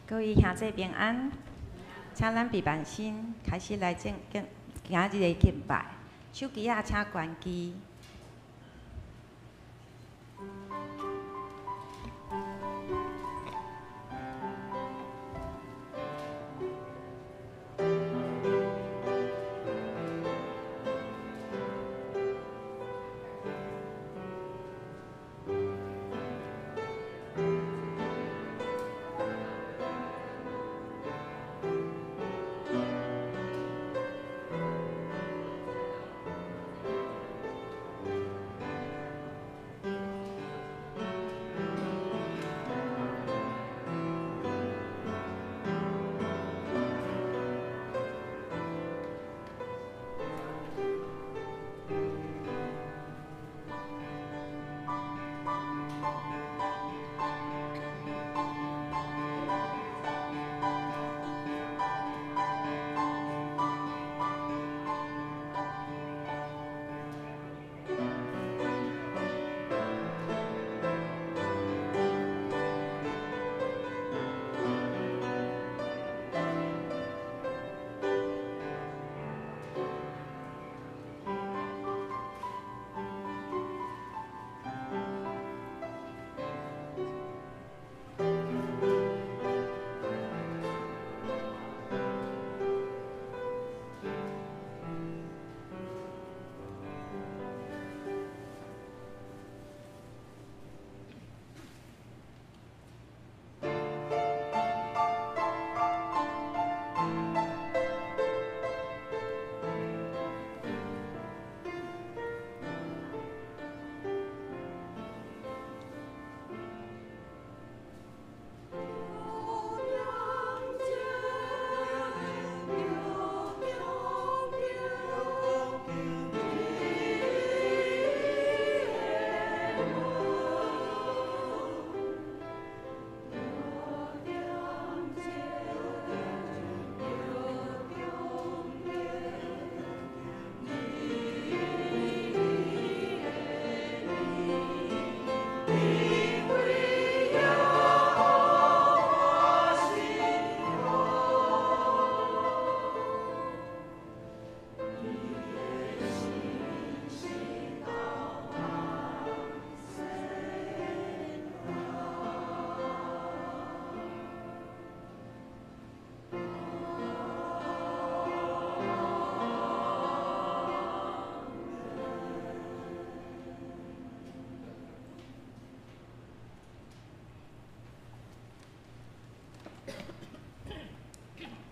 各位兄弟平安，請咱備辦先開始來進今今仔日的敬拜。手機仔請關機。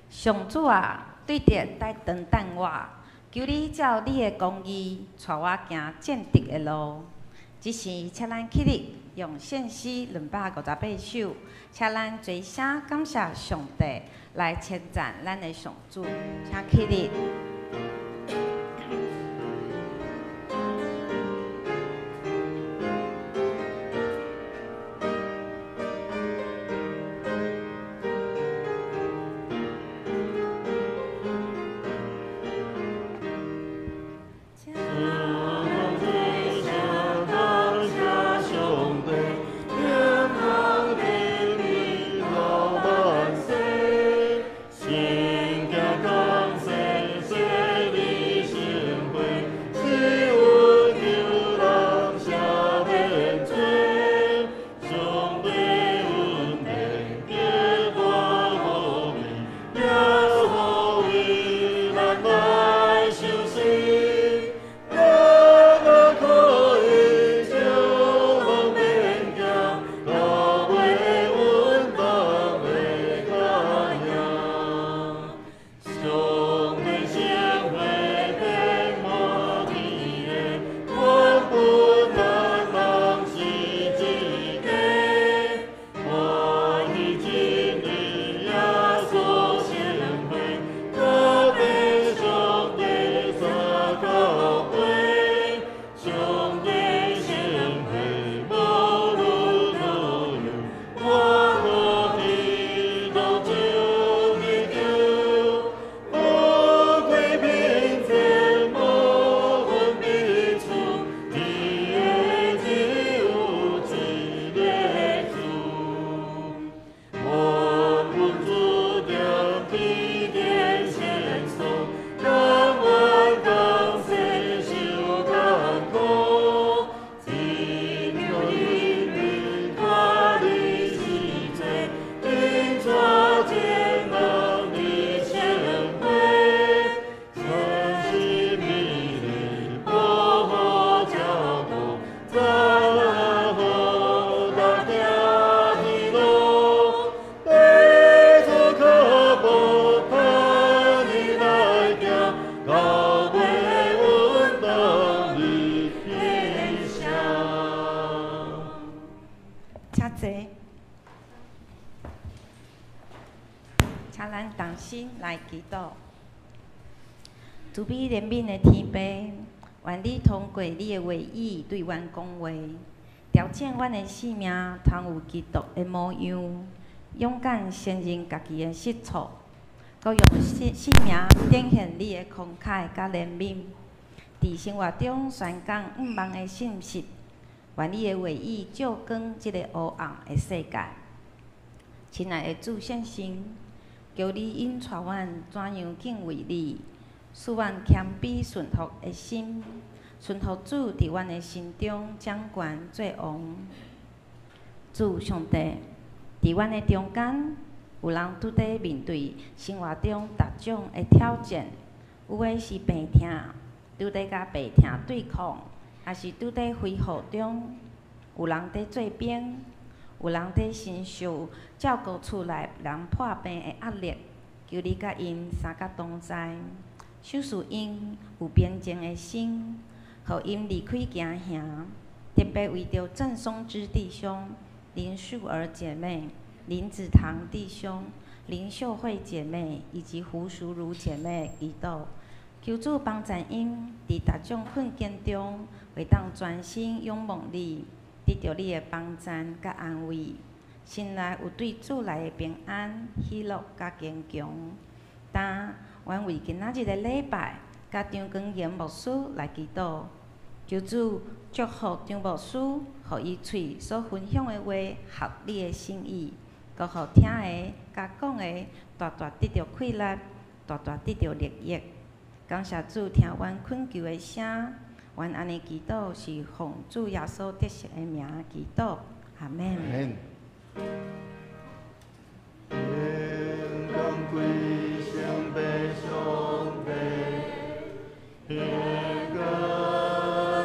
上主啊，對著來長等我，求你照你的公義，帶我行正直的路。這時，請咱起立，用聖詩258首，請咱齊聲感謝上帝，來稱讚咱的上主。請起立。心來祈禱。慈悲憐憫的天父，願你通過你的話語對阮講話，調整阮的生命，通有基督的模樣，勇敢承認家己的失錯，閣用生命展現你的慷慨佮憐憫。佇生活中宣講向望的信息，願你的話語照光這個黑暗的世界。親愛的主聖神，求你引帶阮怎樣敬畏你，賜阮謙卑順服的心，順服主佇阮的心中掌權做王。主上帝，佇阮的中間，有人拄咧面對生活中各種的挑戰，有的是病痛，拄咧佮病痛對抗，抑是拄咧恢復中；有人佇做兵，有人佇承受照顧厝內人破病的壓力，求你佮𪜶相佮同在，賞賜𪜶有平靜的心，予𪜶離開驚嚇。特別為著鄭松枝弟兄、林秀兒姐妹、林子堂弟兄、林秀慧姐妹以及胡淑如姐妹祈禱，求主幫助𪜶佇各種困境中，會當專心仰望你，得著你的幫贊佮安慰，心內有對主來的平安、喜樂佮堅強。但阮為今仔日的禮拜，佮張光榮牧師來祈禱，求主祝福張牧師，予伊喙所分享的話合你的心意，閣予聽的佮講的大大得著氣力，大大得著利益。感謝主聽阮懇求的聲，阮按呢祈禱是奉主耶穌得勝的名祈禱，阿們。阿們。天光歸聖父上帝，天光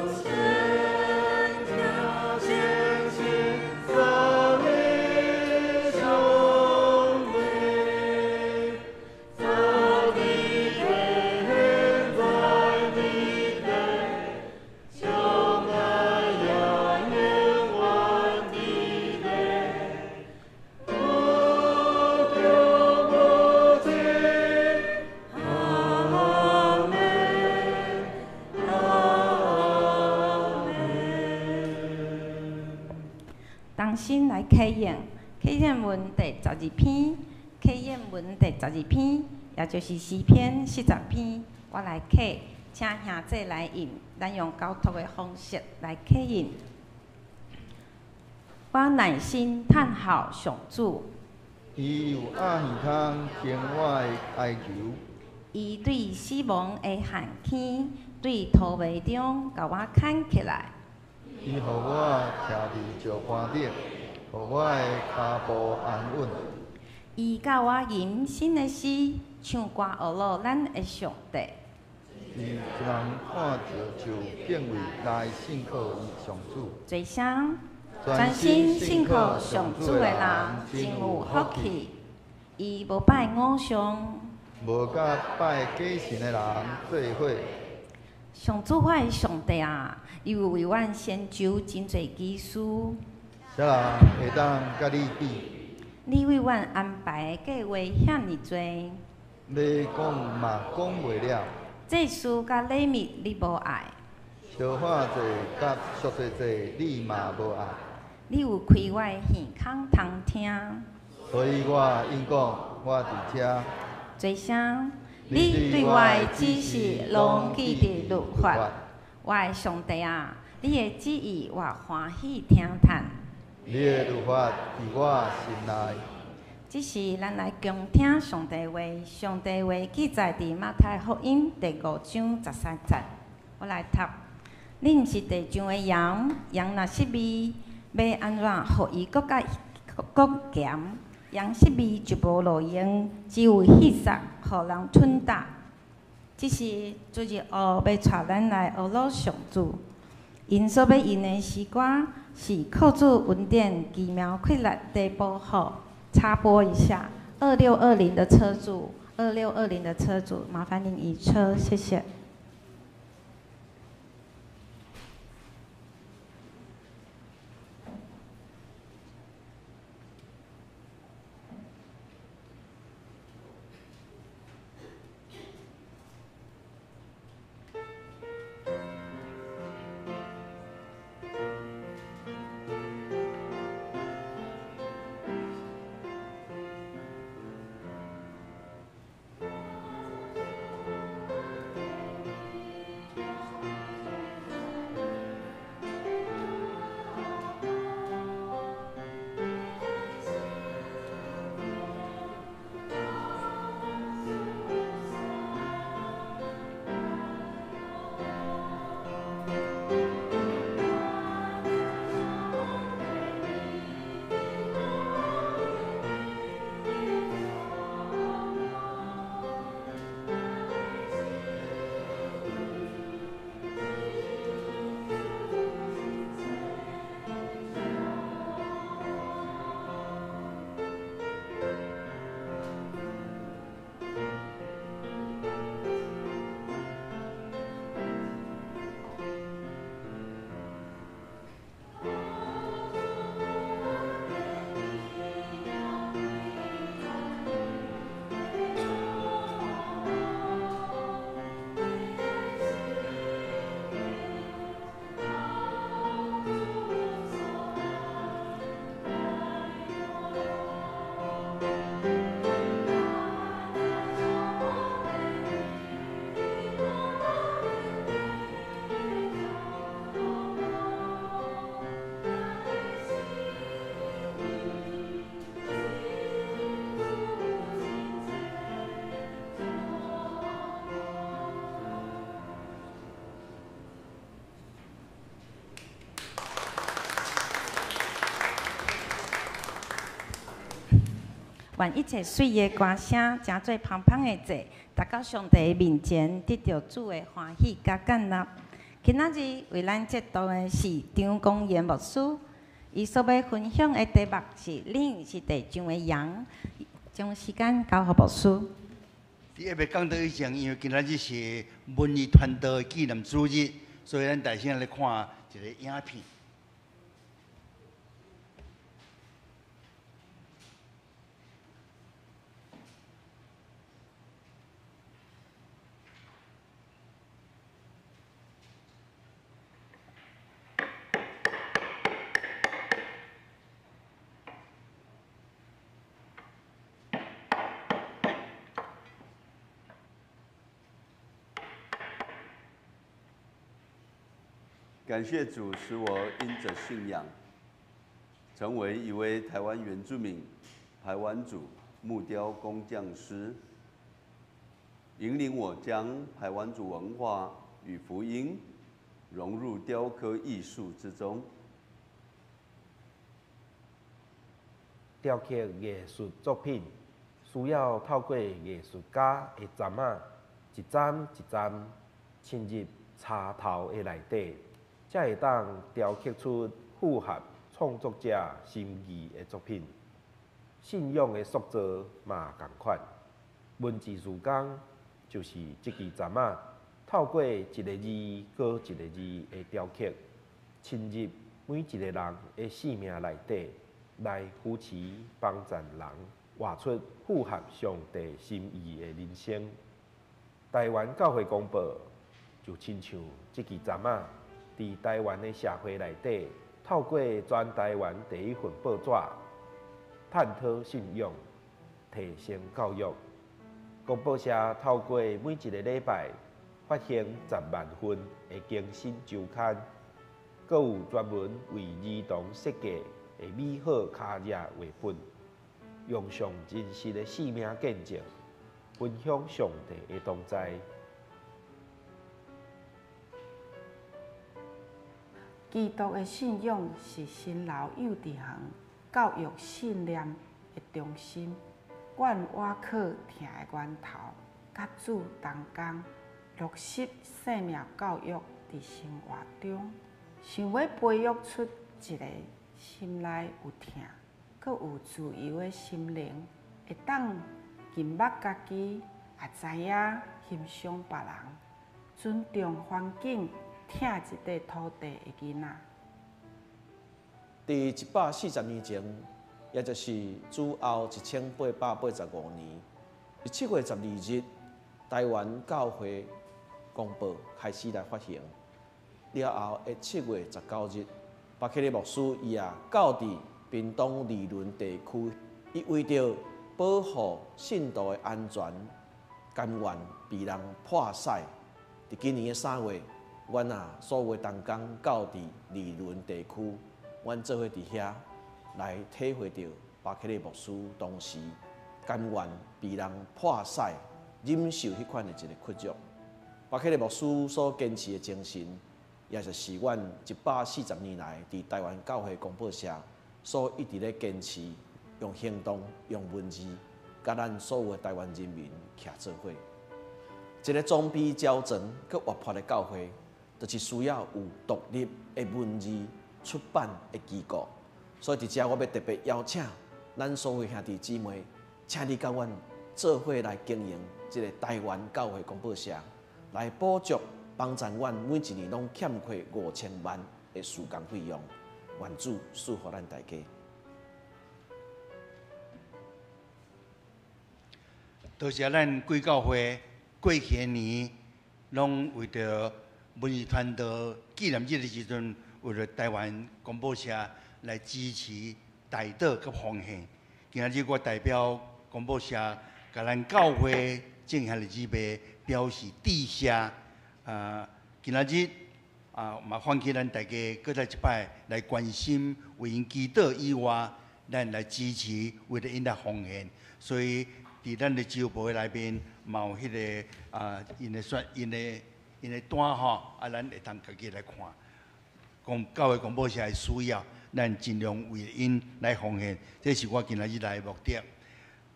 聖子聖神三位上帝，早佇地，現在佇地，將來也永遠佇地。無窮無盡，阿們，阿們。同心來啟應，啟應文第12篇，啟應文第12篇，也就是詩篇40篇，我來啟，請兄弟來應，咱用交託的方式來啟應。我耐心等候上主，伊有鴨耳孔聽我的哀求，伊對死亡的旱坑，對塗迷中共我牽起來。伊予我徛佇石岸頂，予我的跤步安穩。伊教我吟新的詩，唱歌呵咾咱的上帝。伊人看著就敬畏來信靠伊上主。做聲，專心信靠上主的人真有福氣。伊無拜偶像，無佮拜假神的人做伙。上主我的上帝啊，你有為阮成就真濟奇事。啥人會當佮你比？你為阮安排的計劃遐爾濟，你講嘛講袂了。祭司佮禮物你無愛，燒火祭佮贖罪祭你嘛無愛。你有開我的耳孔通聽。所以我應講，我佇遮。做聲，你對我的指示攏記佇律法。我的上帝啊，你的旨意我歡喜聽嘆。你的律法佇我心內。這時，咱來恭聽上帝話。上帝話記載佇馬太福音第5章13節。我來讀：恁是地上的鹽，鹽若失味，欲按怎予伊閣較閣鹹？鹽失味就無路用，只有棄殺，予人吞踏。這是主日學欲帶咱來呵咾上主。𪜶所欲吟的詩歌是靠主恩典奇妙氣力的保護。插播一下，2620的車主，2620的車主，麻煩您移車，謝謝。願一切媠的歌聲，成做芳芳的祭，達到上帝的面前，得著主的歡喜佮悅納。今仔日為咱證道的是張公賢牧師，伊所欲分享的題目是“你是地上的鹽”，將時間交予牧師。佇還袂講道以前，因為今仔日是文藝傳道的紀念主日，所以咱大先來看一個影片。感謝主，使我因著信仰，成為一位台灣原住民排灣族木雕工匠師，引領我將排灣族文化與福音融入雕刻藝術之中。雕刻藝術作品需要透過藝術家的針仔，一針一針深入柴頭的內底，才會當雕刻出符合創作者心意的作品。信仰的塑造嘛仝款，文字事工就是這支針仔，透過一个字閣一个字的雕刻，深入每一个人的生命內底，來扶持幫助人活出符合上帝心意的人生。台灣教會公報就親像這支針仔，佇台灣的社會內底，透過全台灣第一份報紙，探討信仰、提升教育。公報社透過每一个禮拜發行10萬份的更新週刊，閣有專門為兒童設計的美好卡頁繪本，用上真實的生命見證，分享上帝的同在。基督的信仰是新老幼稚園教育信念的中心。阮倚靠疼的源頭，佮主同工，落實生命教育佇生活中，想欲培育出一个心內有疼、閣有自由的心靈，會當謹目家己，也知影欣賞別人，尊重環境，疼這塊土地的囡仔。佇140年前，也就是主後1885年，7月12日，台灣教會公報開始來發行。了後的7月19日，巴克利牧師伊也到佇屏東二崙地區，伊為著保護信徒的安全，甘願被人迫使。佇今年的3月，阮啊所有的同工到佇二崙地區，阮做伙佇遐來體會著巴克利牧師當時甘願被人迫使忍受彼款的一个屈辱。巴克利牧師所堅持的精神，也就是阮140年來佇台灣教會公報社所一直咧堅持，用行動、用文字，佮咱所有的台灣人民徛做伙。一个裝備齊全、閣活潑的教會，就是需要有獨立的文字出版的機構。所以佇遮，我欲特別邀請咱所有兄弟姊妹，請你佮阮做伙來經營這个台灣教會公報社，來補助幫助阮每一年攏欠缺5000萬的事工費用。願主賜福咱大家。多謝咱貴教會過去的年，攏為著文藝傳道紀念日的時陣，為著台灣公報社來支持代禱佮奉獻。今仔日我代表公報社，共咱教會眾兄弟姊妹表示致謝。今仔日啊，嘛喚起咱大家閣再一擺來關心，為𪜶祈禱以外，咱來支持，為著𪜶來奉獻。所以，佇咱的周報內面，嘛有彼个啊，𪜶的選、𪜶的、𪜶的單吼，啊，咱會當家己來看。講教會公報社的需要，咱盡量為𪜶來奉獻，這是我今仔日來的目的。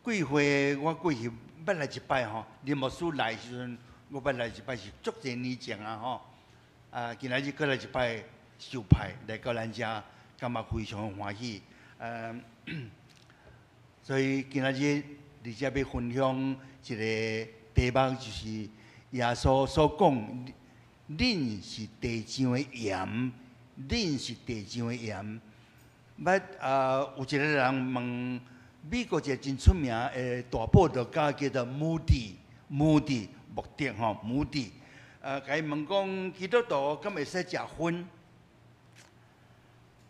幾歲我過去捌來一擺吼，林牧師來時陣，我捌來一擺是足濟年前啊吼。啊，今仔日閣來一擺受派來到咱遮，感覺非常歡喜。所以今仔日佇遮欲分享一个題目，就是耶穌所講：恁是地上的鹽，恁是地上的鹽。捌啊，有一個人問美國一個真出名的大佈道家，叫做穆迪，穆迪穆迪吼，穆迪。共伊問講基督徒敢會使食薰？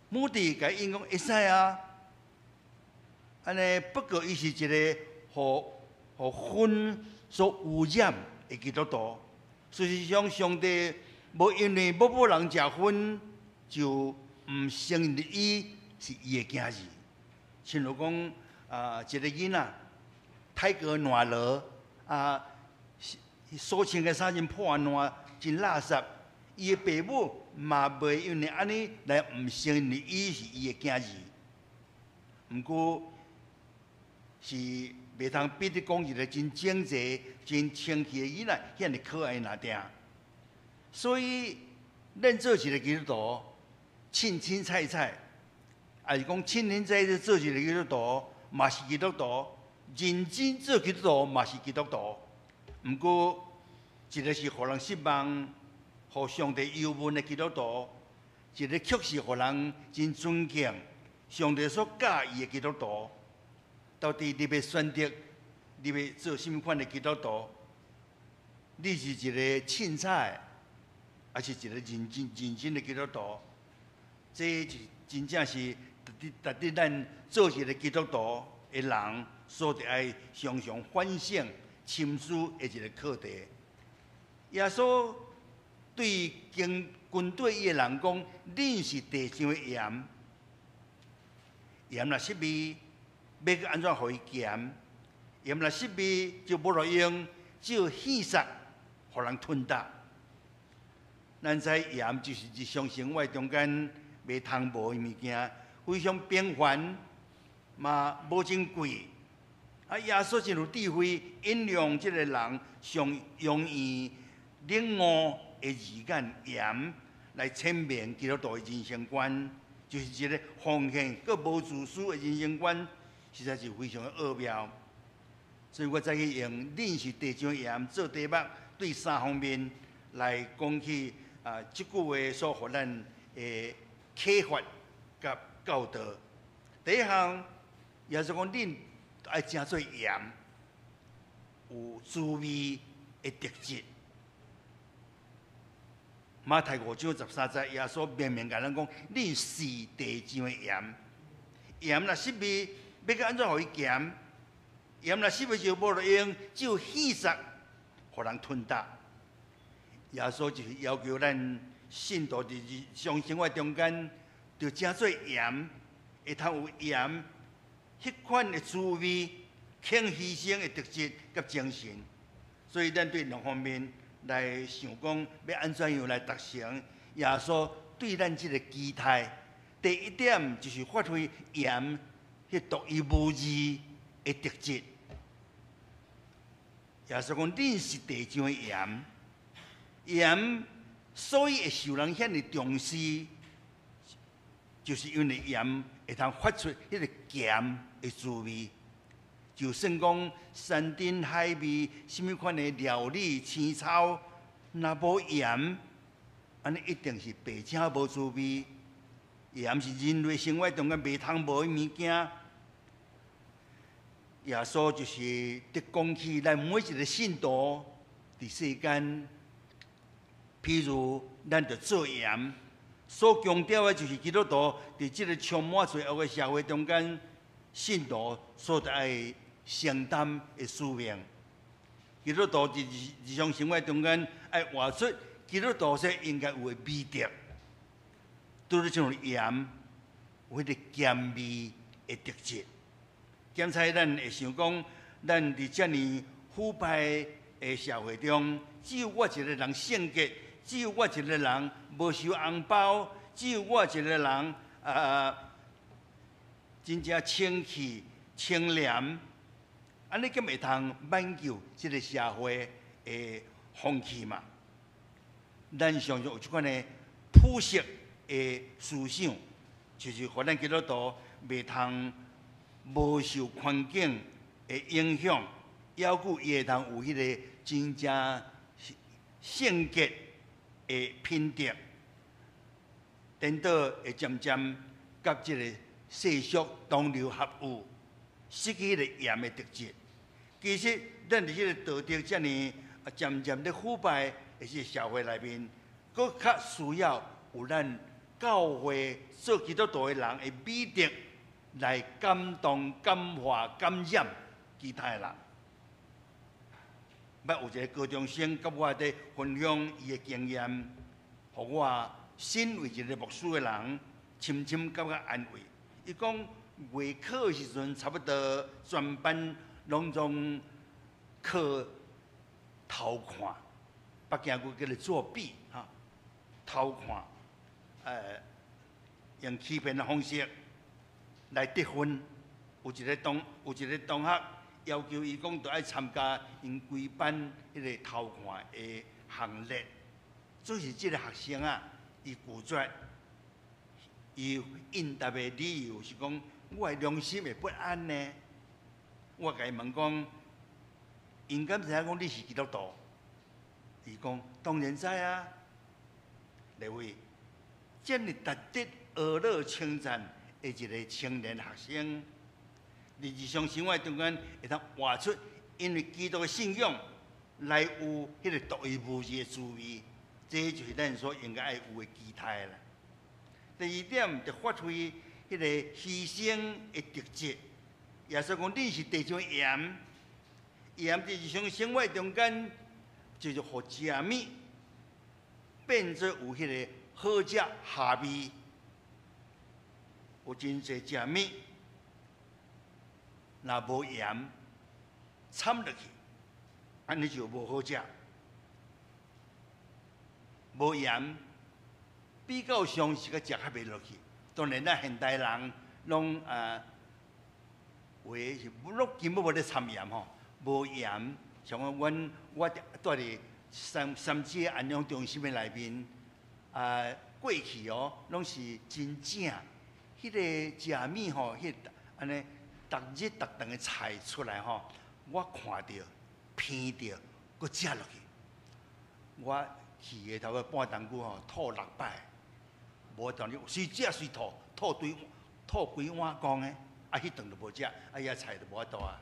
穆迪共伊應講會使啊。按呢，不過伊是一個予予薰所污染的基督徒。事實上，上帝無因為某某人食薰就毋承認伊是伊的囝兒。親像講啊，一個囡仔太過爛落啊，所穿的衫真破爛、真垃圾，伊的爸母嘛袂因為按呢來毋承認伊是伊的囝兒。毋過是袂通比得講一個真整齊、真清氣的囡仔，遐爾可愛爾定。所以，咱做一個基督徒，凊凊彩彩，抑是講凊凊彩彩做一個基督徒，嘛是基督徒；認真做基督徒，嘛是基督徒。毋過，一個是予人失望、予上帝憂悶的基督徒，一個卻是予人真尊敬、上帝所佮意的基督徒。到底你欲選擇，你欲做啥物款的基督徒？你是一個凊彩，抑是一個認真認真的基督徒？這是真正是值得值得咱做一個基督徒的人所得愛常常反省、深思的一個課題。耶穌對軍軍隊伊的人講：恁是地上的鹽，鹽若失味，欲閣按怎予伊鹹？鹽若失味就無路用，只有棄殺，予人吞噠。咱知鹽就是日常生活中間袂通無的物件，非常平凡，嘛無真貴。啊，耶穌真有智慧，引用這個人上容易領悟的字眼鹽，來闡明基督徒的人生觀，就是一個奉獻閣無自私的人生觀，實在是非常的奧妙。所以我再去用恁是地上鹽做題目，對三方面來講起啊，這句話所予咱的啟發佮教導。第一項，耶穌講恁愛成做鹽，有滋味的特質。馬太5章13節，耶穌明明共咱講：恁是地上的鹽，鹽若失味，欲閣按怎予伊鹹？鹽若失味就無路用，只有棄殺，予人吞噠。耶穌就是要求咱信徒佇日常生活中間，著成做鹽，會通有鹽彼款的滋味，肯犧牲的特質佮精神。所以咱對兩方面來想講，欲按怎樣來達成耶穌對咱這个期待。第一點就是發揮鹽彼獨一無二的特質。耶穌講：恁是地上的鹽，鹽所以會受人遐爾重視，就是因為鹽會通發出彼个鹹的滋味。就算講山珍海味，啥物款的料理青草，若無鹽，按呢一定是白晟無滋味。鹽是人類生活中間袂通無的物件。耶穌就是佇講起咱每一個信徒佇世間，譬如咱著做鹽，所強調的就是基督徒佇這个充滿罪惡的社會中間，信徒所得愛承擔的使命。基督徒佇日常生活中間愛活出基督徒所應該有的美德，拄咧像鹽有彼个鹹味的特質。檢採咱會想講，咱佇遮爾腐敗的社會中，只有我一個人聖潔，只有我一個人無收紅包，只有我一個人啊，真正清氣清廉。按呢敢會通挽救這个社會的風氣嘛？咱常常有這款的普世的思想，就是予咱基督徒袂通無受環境的影響，猶閣伊會通有彼个真正聖潔的品德，顛倒會漸漸佮這个世俗同流合污，失去彼个鹽的特質。其實，咱佇這個道德遮爾啊漸漸咧腐敗的這個社會內面，閣較需要有咱教會做基督徒的人的美德來感動、感化、感染其他的人。捌有一個高中生佮我佇分享伊的經驗，予我身為一個牧師的人，深深感覺安慰。伊講月考的時陣，差不多全班攏總靠偷看，北京語叫做作弊哈，偷看，用欺騙的方式來得分。有一個同學要求伊講，著愛參加𪜶規班彼個偷看的行列。只是這個學生啊，伊拒絕，伊應答的理由是講，我的良心會不安呢。我共伊問講，𪜶敢知影講你是基督徒？伊講當然知啊。列位，遮爾值得呵咾稱讚的一個青年學生，佇日常生活中間會當活出因為基督的信仰來有彼個獨一無二的滋味，這就是咱所應該愛有的期待啦。第二點，就發揮彼個犧牲的特質。耶穌講：恁是地上的鹽，鹽佇日常生活中間，就是予食物變做有彼個好食下味。有真濟食物，若無鹽摻落去，按呢就無好食。無鹽比較上是較食較袂落去。當然，咱現代人攏啊，有的是攏根本無咧摻鹽吼，無鹽。像講阮我住佇三芝安養中心的內面，啊，過去哦，攏是真正彼個食物吼，彼按呢逐日逐頓的菜出來吼，我看著、鼻著，閣食落去。我去的頭個半冬久吼，吐六擺，無當你隨食隨吐，吐規碗公的，啊，彼頓就無食，啊，遐菜就無法度啊。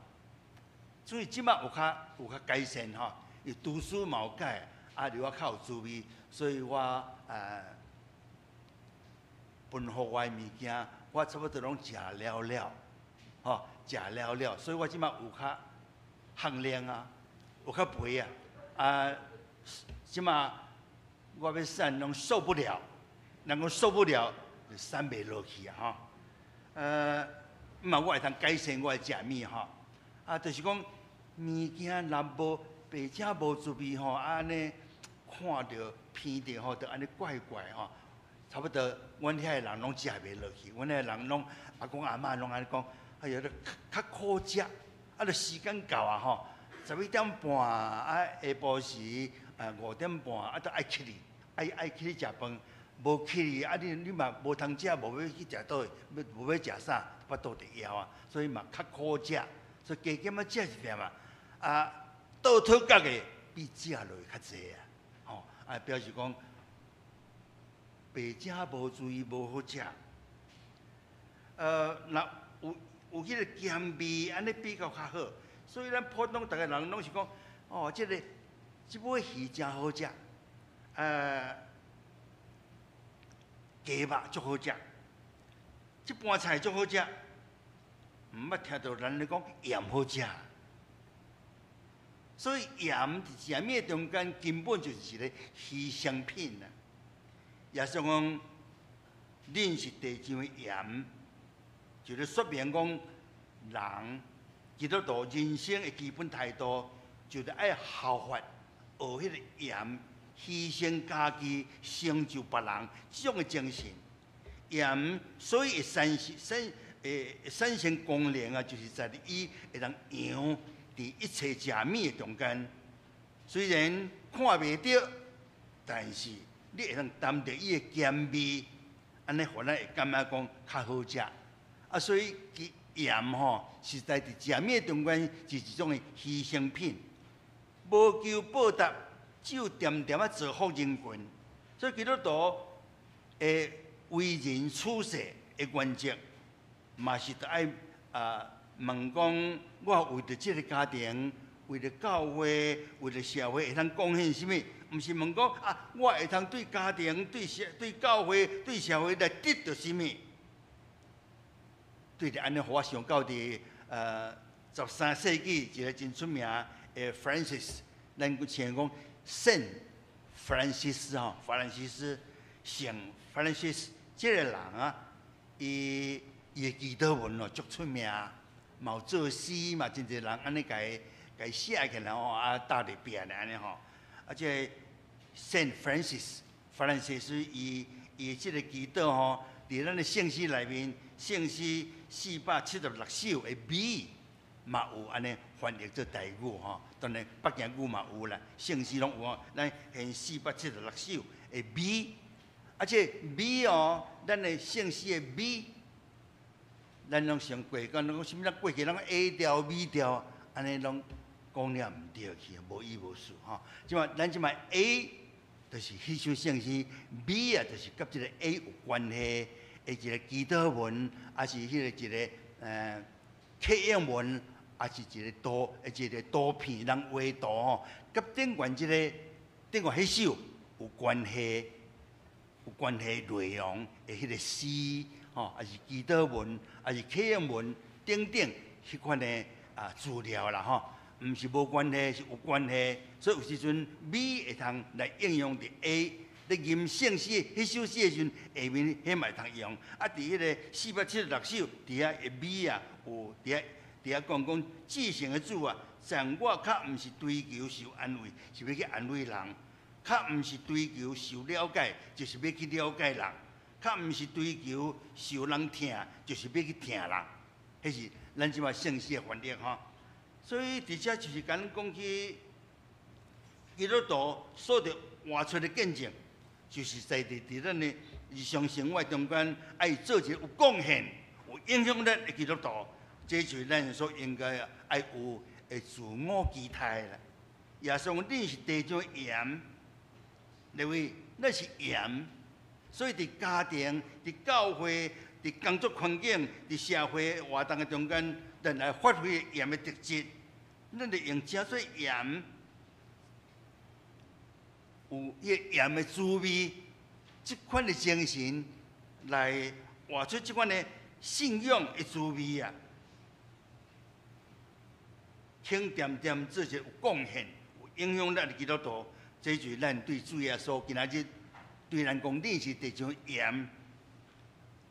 所以這馬有較改善吼，伊廚師嘛有改，啊，留我較有滋味，所以我分予我的物件，我差不多攏食了了，吼，食了了，所以我這馬有較訓練啊，有較肥啊，啊，這馬我欲瘦攏瘦不了，人講瘦不了就瘦袂落去啊，吼，嘛我會通改善我的食物吼，啊，就是講物件若無白食無滋味吼，按呢看著鼻著吼，就按呢怪怪吼，差不多阮遐的人攏食袂落去，阮遐的人攏阿公阿嬤攏按呢講，哎呀，較苦食，啊，著時間到啊吼，11點半啊，下晡時5點半啊，著愛起去，愛起去食飯，無起去啊，你嘛無通食，無欲去食佗，無欲食啥，腹肚就枵啊，所以嘛較苦食，所以加減仔食一點啊，啊，倒吐角的比食落去較濟啊，吼，啊，表示講白食無滋味，無好食。若有彼個鹹味，按呢比較較好。所以咱普通逐个人攏是講，哦，這个這尾魚誠好食，雞肉足好食，這盤菜足好食，毋捌聽著人咧講鹽好食。所以鹽佇食物中間根本就是一个犧牲品啊。耶穌講，恁是地上的鹽，就是說明講人基督徒人生的基本態度，就是愛效法學彼个鹽，犧牲家己成就別人這種的精神。鹽所以會產生功能啊，就是在伊會當揚佇一切食物的中間，雖然看袂著，但是你會當擔著伊的鹹味，按呢予咱會感覺講較好食。啊，所以其鹽吼，實在佇食物的中間是一種的犧牲品，無求報答，只有恬恬仔造福人群。所以基督徒的為人處世的原則，嘛是著愛啊問講，我為著這个家庭，為著教會，為著社會會通貢獻啥物？毋是問講啊，我會通對家庭、對社、對教會、對社會來得著啥物？對著按呢，予我想到佇13世紀一个真出名的 Francis，咱稱講聖 Francis 吼，法蘭西斯聖 Francis 這个人啊，伊伊的祈禱文哦足出名，嘛有做詩嘛，真濟人按呢共伊共伊寫起來吼，啊貼佇壁咧按呢吼，啊這个聖 Francis 法蘭西斯伊伊這个祈禱吼，佇咱的聖詩內面，聖詩476首的 B 嘛有按呢翻譯做台語吼，當然北京語嘛有啦，聖詩攏有哦。咱現476首的 B，啊這 B 哦，咱的聖詩的 B，咱攏想過，講攏啥物咱過去攏 A 調 B 調，按呢攏講了毋對去，無意無思吼。這馬咱這馬 A 就是彼首聖詩，B 啊就是佮這个 A 有關係的一个祈禱文，抑是彼个一个刻印文，抑是一个圖，一个圖片，人畫圖吼，佮頂懸這个頂懸彼首有關係，有關係內容的彼个詩吼，抑是祈禱文，抑是刻印文等等彼款的啊資料啦吼，毋是無關係，是有關係。所以有時陣 B 會通來應用佇 A，咧吟聖詩彼首詩的時陣，下面彼嘛會通用。啊，佇彼个476首，佇遐的 B 啊，有佇遐佇遐講講至聖的主啊，像我較毋是追求受安慰，是欲去安慰人；較毋是追求受了解，就是欲去了解人；較毋是追求受人疼，就是欲去疼人。彼是咱這馬聖詩的翻譯吼。所以佇遮就是共咱講起基督徒所著活出的見證，就是在佇佇咱的日常生活中間，愛做一個有貢獻、有影響力的基督徒，這就是咱所應該愛有的自我期待啦。耶穌講：恁是地上的鹽，各位，咱是鹽，所以佇家庭、佇教會、佇工作環境、佇社會活動的中間，咱來發揮鹽的特質。咱就用誠做鹽，有彼个鹽的滋味，這款的精神來活出這款的信仰的滋味啊！肯恬恬做一個有貢獻、有影響力的基督徒，這就是咱對主耶穌今仔日對咱講，恁是地上鹽，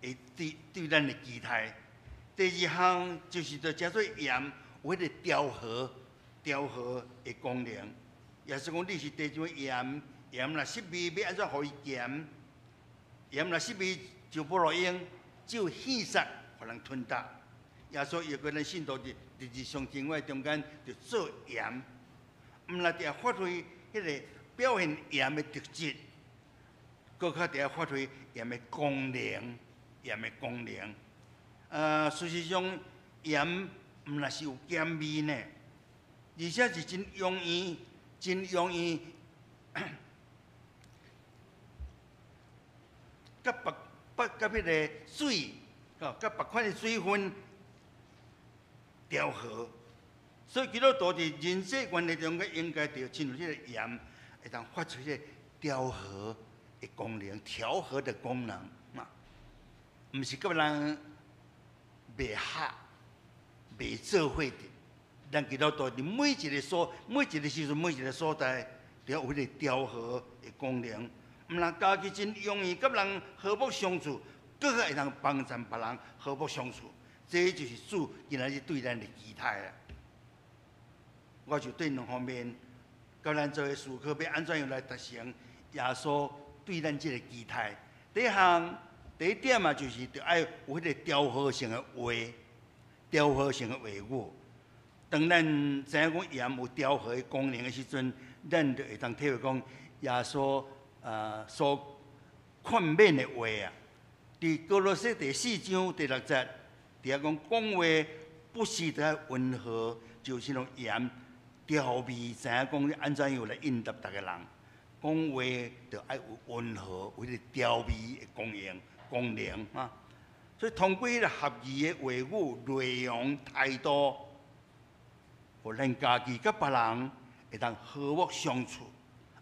會對對咱的期待。第二項就是著誠做鹽，有彼个調和、調和的功能。耶穌講，恁是地上的鹽，鹽若失味，欲按怎予伊鹹？鹽若失味就無路用，只有獻撒，予人吞食。耶穌要求咱信徒佇佇日常生活中間，著做鹽，毋但著愛發揮彼个表現鹽的特質，閣較著愛發揮鹽的功能，鹽的功能。事實上，鹽毋但是有鹹味呢，而且是真容易、真容易，佮別別佮彼个水，吼，佮別款的水分調和。所以基督徒佇人際關係中間，應該著親像這个鹽，會當發出這个調和的功能、調和的功能嘛，毋是佮人袂合、袂做伙的。咱基督徒佇每一个所、每一個時陣、每一個所在，都要有彼个調和的功能。毋但家己真容易佮人和睦相處，閣較會當幫助別人和睦相處。這就是主今仔日對咱的期待啦。我就對兩方面，佮咱做伙思考，欲按怎樣來達成耶穌對咱這个期待。第一項、第一點啊，就是著愛有彼个調和性的話，調和性的話語。當咱知影講鹽有調和的功能的時陣，咱就會當體會講耶穌所勸勉的話啊。佇歌羅西第四章第六節，佇遐講講話不時得愛溫和，就是用鹽調味，知影講你按怎樣來應答逐个人。講話著愛有溫和，有彼个調味的功能啊。所以通過彼个合宜的話語內容態度，予咱家己佮別人會當和睦相處，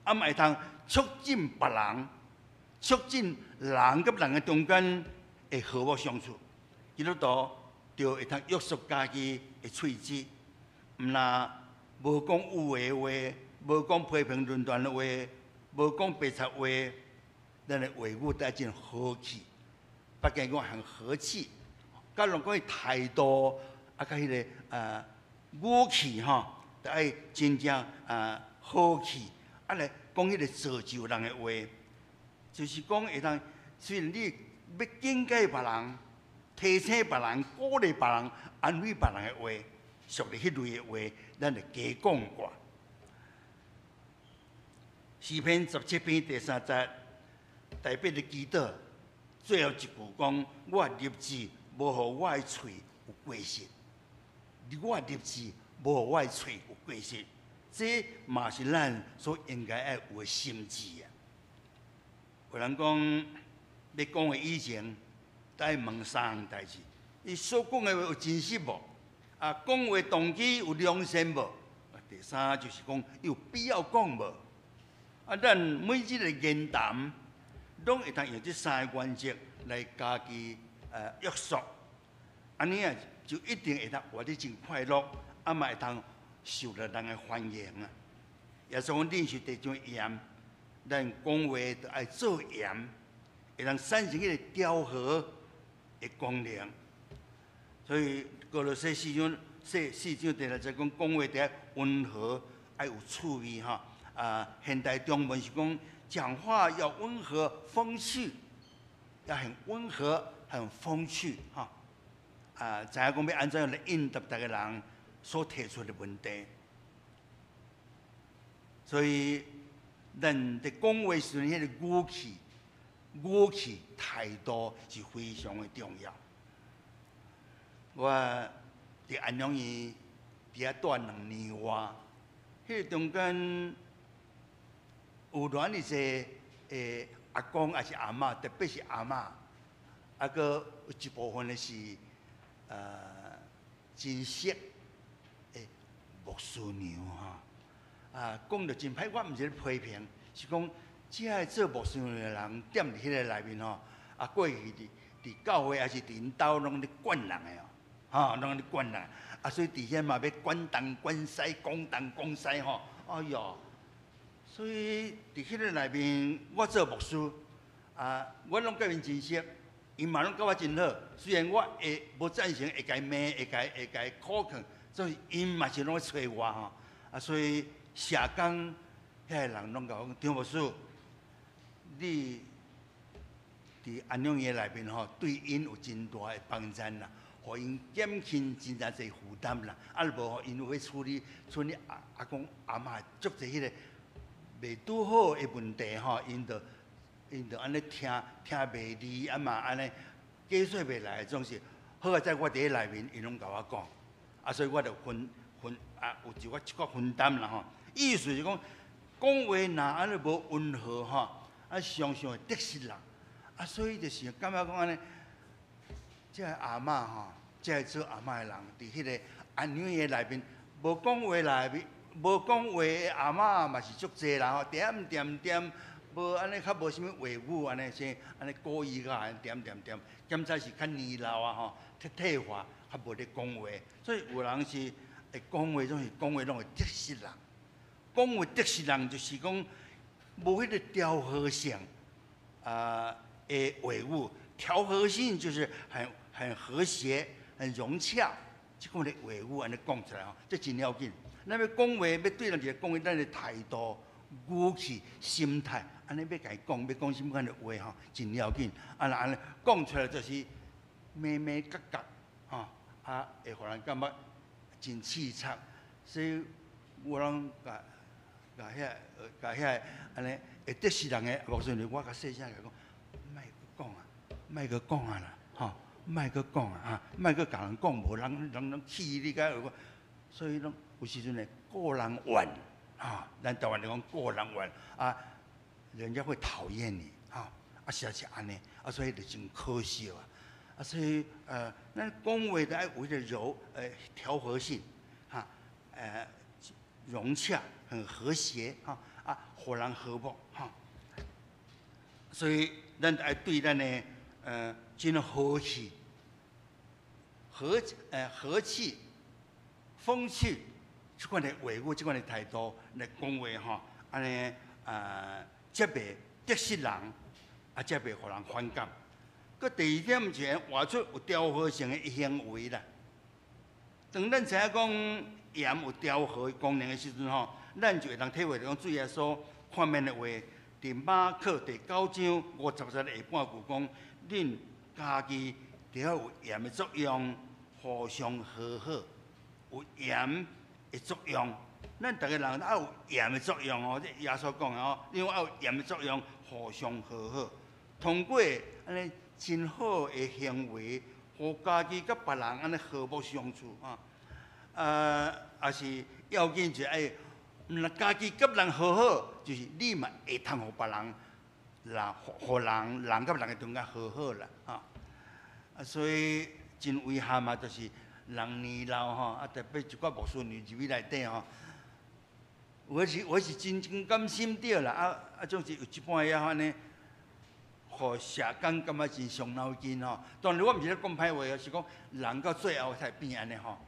啊嘛會當促進別人，促進人佮人的中間會和睦相處。基督徒就會當約束家己的喙舌，毋若無講有的話，無講批評論斷的話，無講白賊話，咱的話語得真和氣，別講講很和氣，佮攏講伊態度啊，佮彼个語氣吼，著愛真正和氣，啊來講彼个造就人的話，就是講會當雖然你欲警戒別人、提醒別人、鼓勵別人、安慰別人的話，屬於彼類的話，咱就加講寡。詩篇17篇第三節，大衛的祈禱，最後一句講：我立志無予我的喙有過失，我立志無予我的喙有過失，這嘛是咱所應該愛有的心志啊。有人講，欲講話以前，愛問三項代誌：伊所講的話有真實無？啊，講話動機有良善無？啊，第三就是講有必要講無？啊，咱每一个言談，攏會當用這三个原則來家己約束，按呢啊就一定會當活得真快樂，啊嘛會當受到人的歡迎啊。耶穌講，恁是地上鹽，咱講話著愛做鹽，會當產生彼個調和的功能。所以歌羅西四章第六節講，講話得愛溫和，愛有趣味吼。啊，現代中文是講講話要溫和風趣，要很溫和、很風趣，哈。啊，知影講欲按怎樣來應答逐个人所提出的問題。所以，咱佇講話時陣，彼個語氣、態度是非常的重要。我佇安養院佇遐蹛2年外，彼个中間有偌爾濟阿公抑是阿嬤，特別是阿嬤，啊，閣有一部分的是真熟的牧師娘吼，啊，講著真歹，我毋是咧批評，是講這个做牧師娘的人，踮佇彼个內面吼，啊，過去佇教會抑是佇𪜶兜攏咧管人的哦，吼，攏咧管人，啊，所以佇遐嘛欲管東管西，講東講西吼，哎喲！所以佇彼个內面，我做牧師，啊，我攏佮𪜶真熟，𪜶嘛攏佮我真好。雖然我會無贊成，會共罵，會共苦勸，所以𪜶嘛是攏咧揣我吼。啊，所以社工遐个人攏共我講，張牧師，你佇安養院內面吼，對𪜶有真大的幫助啦，予𪜶減輕真濟濟負擔啦。啊，無吼，𪜶有去處理阿公阿嬤足濟彼个袂拄好的問題吼，𪜶就按呢聽聽袂離，啊嘛按呢解說袂來，總是好在我佇咧內面，𪜶攏共我講，啊，所以我就分分啊，有一寡分擔啦吼。意思是講，講話若按呢無溫和吼，啊，常常會得失人，啊，所以就是感覺講按呢，這个阿嬤吼，這个做阿嬤的人，佇彼个安養院內面無講話內面。無講話的阿嬤嘛是足濟啦吼，恬恬恬，無按呢較無啥物話語按呢，先按呢故意甲恬恬恬，檢查是較年老啊吼，退化較無咧講話，所以有人是會講話，總是講話攏會得失人。講話得失人就是講無彼個調和性啊的話語，調和性就是很和諧、很融洽，這款的話語按呢講出來吼，這真要緊。咱欲講話，欲對人一个講話，咱的態度、語氣、心態，按呢欲共伊講，欲講啥物款的話吼，真要緊。啊，若按呢講出來就是眉眉角角，吼，啊，會予人感覺真真凄惨，所以我攏共共遐共遐按呢會得失人的牧師，我較細聲共講，莫閣講啊，莫閣講啊啦，吼，莫閣講啊，啊，莫閣共人講，無人人攏氣你甲，所以攏有時陣會顧人怨，哈，咱台灣人講顧人怨啊，人家會討厭你，哈，啊，實在是按呢，啊，所以就真可惜啊，啊，所以咱講話著愛有彼個調和性，哈，融洽，很和諧，哈，啊，予人和睦，哈，所以咱愛對咱的真和氣，和氣、風趣，這款的話語，這款的態度來講話吼，按呢才袂得失人，啊，才袂予人反感。閣第二點是活出有調和性的行為啦。當咱知影講鹽有調和功能的時陣吼，咱就會當體會著講主耶穌勸勉的話，佇馬可第九章五十節下半句講：恁家己著愛有鹽的作用，互相和好，有鹽的作用。咱逐个人愛有鹽的作用哦，這耶穌講的哦，因為愛有鹽的作用，互相和好。通過按呢真好的行為，予家己佮別人按呢和睦相處啊。也是要緊就愛，毋但家己佮人和好，就是你嘛會通予別人，人予人人佮人的中間和好啦，哈。啊，所以真遺憾啊，就是人年老吼，啊特別一寡牧師入去內底吼，我是真真甘心著啦，啊啊，總是有一半仔按呢，予社工感覺真傷腦筋吼。當然我毋是咧講歹話，是講人到最後才會變按呢吼。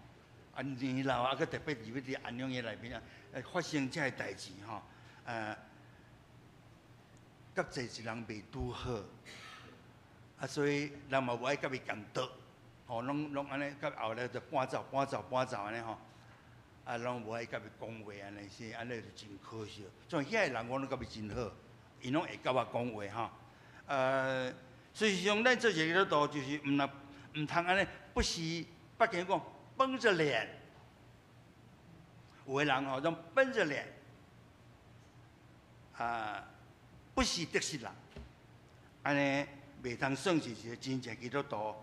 啊年老啊，閣特別入去佇安養院內面啊，發生這个代誌吼，佮濟一人袂拄好，啊，所以人嘛無愛佮伊共桌，吼，攏攏按呢，佮後來就搬走、搬走、搬走按呢吼，啊，攏無愛佮伊講話按呢是，按呢就真可惜。像遐个人我攏佮伊真好，𪜶攏會佮我講話吼。事實上，咱做一個基督徒就是毋若毋通按呢，不時北京講繃著臉，有的人吼攏繃著臉，啊，不時得失人，按呢袂通算是一個真正基督徒。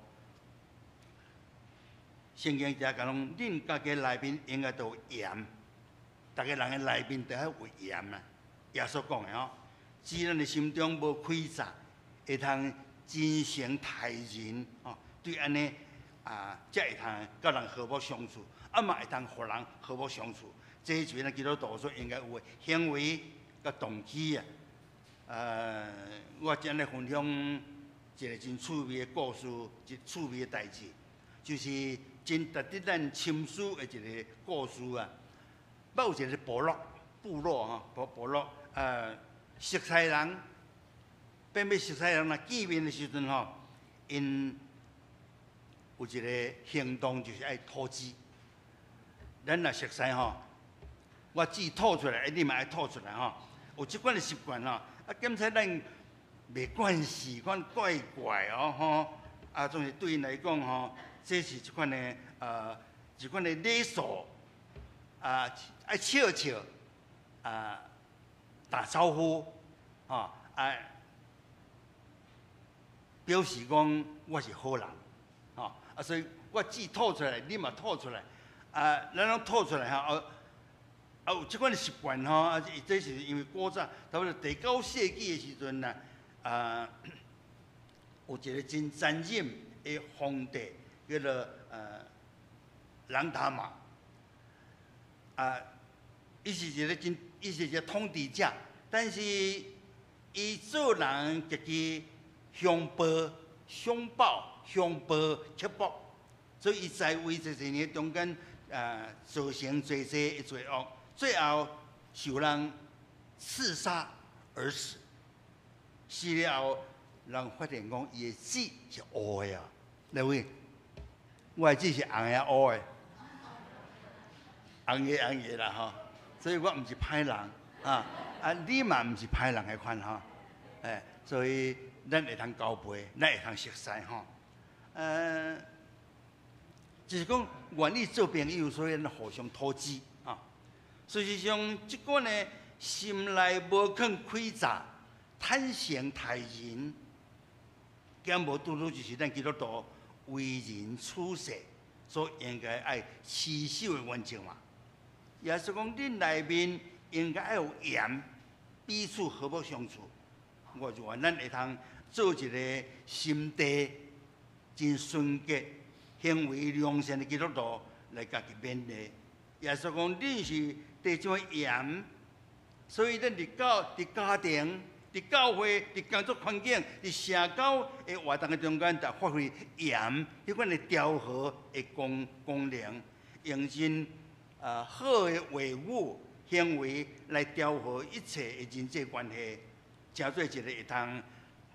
聖經遮講，恁家己內面應該都有鹽，逐個人的內面都愛有鹽啊。耶穌講的吼，只咱的心中無詭詐，會通真誠待人吼，對按呢啊，才會通佮人和睦相處，啊嘛會通予人和睦相處。這就是咱基督徒所應該有的行為佮動機啊。我今日分享一個真趣味的故事，一趣味的代誌，就是真值得咱深思的一個故事啊。捌有一個部落，部落吼，部落，熟似人，變欲熟似人若見面的時陣吼，𪜶有一個行動就是愛吐舌。咱若熟似吼，我舌吐出來，你嘛愛吐出來吼，有這款的習慣吼。啊，檢查咱袂慣勢，款怪怪哦吼。啊，總是對𪜶來講吼，這是一款的一款的禮數，啊，愛笑笑，啊，打招呼，吼，啊，表示講我是好人，吼，啊，所以我舌吐出來，你嘛吐出來，啊，咱攏吐出來吼，啊，啊有這款的習慣吼，啊，這是因為古早，差不多第九世紀的時陣啦，啊，有一個真殘忍的皇帝，叫做朗達瑪，啊，伊是一個統治者，但是伊做人極其兇暴、兇暴、兇暴、刻薄，所以伊在位這濟年中間，造成濟濟的罪惡，最後受人刺殺而死。死了後，人發現講伊的舌是烏的啊，來位，我的舌是紅的烏的，紅的紅的啦吼，所以我毋是歹人啊，啊你嘛毋是歹人的款吼，哎，所以咱會通交陪，咱會通熟似吼，就是講願意做朋友，所以咱互相投資啊。事實上，這款呢心內無囥詭詐，坦誠待人，兼無拄拄就是咱基督徒為人處世所應該愛持守的原則嘛。耶穌講，恁內面應該愛有鹽，彼此和睦相處。我就願咱會通做一個心地真純潔、行為良善的基督徒來家己勉勵。耶穌講，恁是地上的鹽，所以咱佇家庭、佇教會、佇工作環境、佇社交的活動的中間，就發揮鹽彼款的調和的功能，用真好的話語、行為來調和一切的人際關係，成做一個會通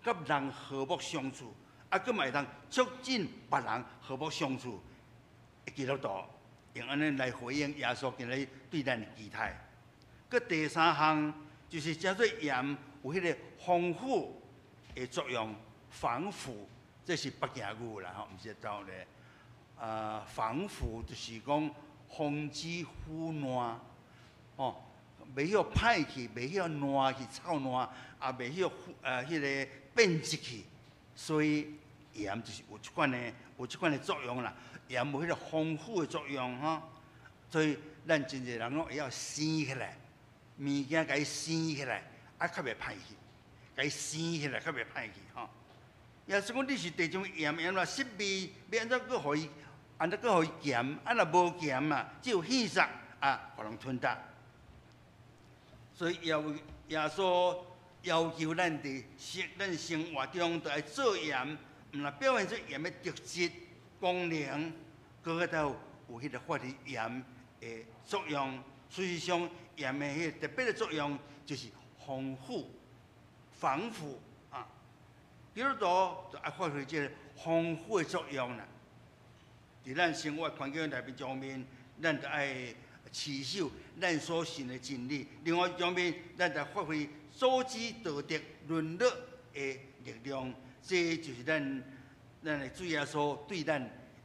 佮人和睦相處，啊，閣嘛會通促進別人和睦相處的基督徒，用按呢來回應耶穌今日對咱的期待。閣第三項就是成做鹽有彼個防腐的作用，防腐，這是北京語啦吼，毋是台灣的。防腐就是講防止腐爛，吼，袂曉歹去，袂曉爛去臭爛，也袂曉彼個變質去。所以鹽就是有這款的作用啦。鹽有彼個防腐的作用吼，所以咱真濟人攏會曉生起來，物件共伊生起來，啊，較袂歹去，共伊生起來較袂歹去吼。耶穌講你是地上鹽，鹽若失味，欲按怎閣予伊，按怎閣予伊鹹？啊，若無鹹啊，只有氣煞啊，予人吞掉。所以耶穌要求咱佇咱生活中，著愛做鹽，毋但表現出鹽的特質功能，閣閣有彼個發揮鹽的作用。事實上，鹽的彼個特別的作用就是防腐、防腐啊。基督徒就愛發揮這個防腐的作用啦。佇咱生活環境內面上面，咱著愛持守咱所信的真理。另外一方面，咱著發揮阻止道德淪落的力量。這就是咱的主耶穌對咱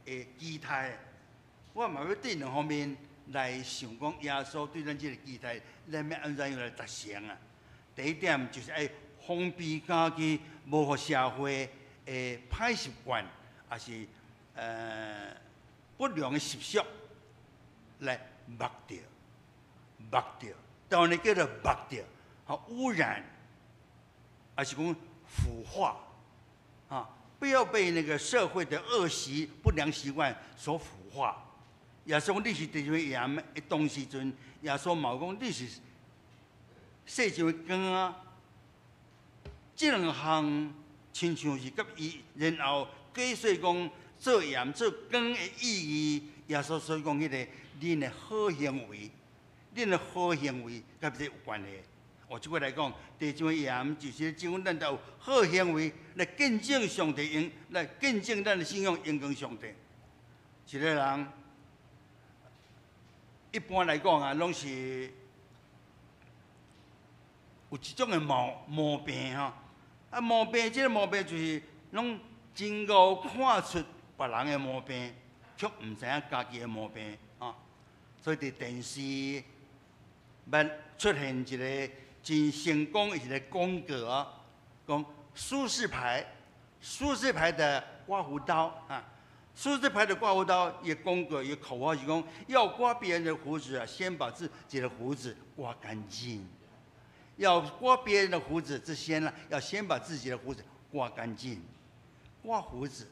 的期待。我嘛欲對兩方面來想講，耶穌對咱這個期待，咱欲按怎樣來達成啊？第一點就是愛防備家己，無予社會的歹習慣，抑是不良的習俗來抹掉、抹掉，台灣叫做抹掉，吼污染，抑是講腐化，啊，不要被那個社會的惡習、不良習慣所腐化。耶穌講你是地上的鹽的當時陣，耶穌嘛有講你是世上的光啊。這兩項親像是佮伊，然後解說講做鹽做光的意義。耶穌所講彼個恁的好行為，恁的好行為佮這有關係。哦，這句來講，地上的鹽就是講咱著有好行為來見證上帝，用來見證咱的信仰，榮光上帝。一個人一般來講啊，攏是有一種的毛病吼。啊，毛病這個毛病就是攏真夠看出別人的毛病，卻毋知影家己的毛病啊。所以佇電視捌出現一個真成功的一個廣告啊，講舒適牌，舒適牌的刮鬍刀啊，舒適牌的刮鬍刀，伊廣告伊口號是講，要刮別人的鬍子啊，先把自己的鬍子刮乾淨。要刮別人的鬍子之前呢，要先把自己的鬍子刮乾淨。刮鬍子、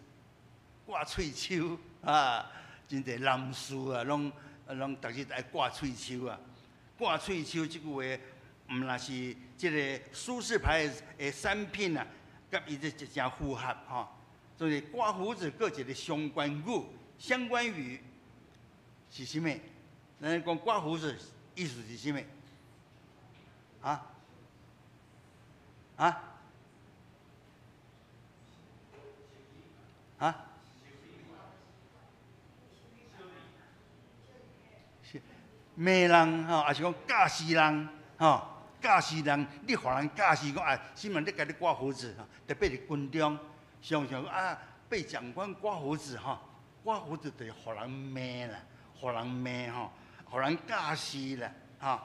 刮喙鬚啊，真濟男士啊，攏攏逐日愛刮喙鬚啊。刮喙鬚這句話，毋但是這個舒適牌的產品啊，佮伊這誠符合吼。所以刮鬍子閣一個相關語，相關語是啥物？咱講刮鬍子意思是啥物？啊？啊？啊？罵人吼，抑是講教死人吼，教死人，你予人教死講啊，啥物你共你刮鬍子，特別是軍中，常常啊被長官刮鬍子吼，我負責就是予人罵啦，予人罵吼，予人教示啦，吼。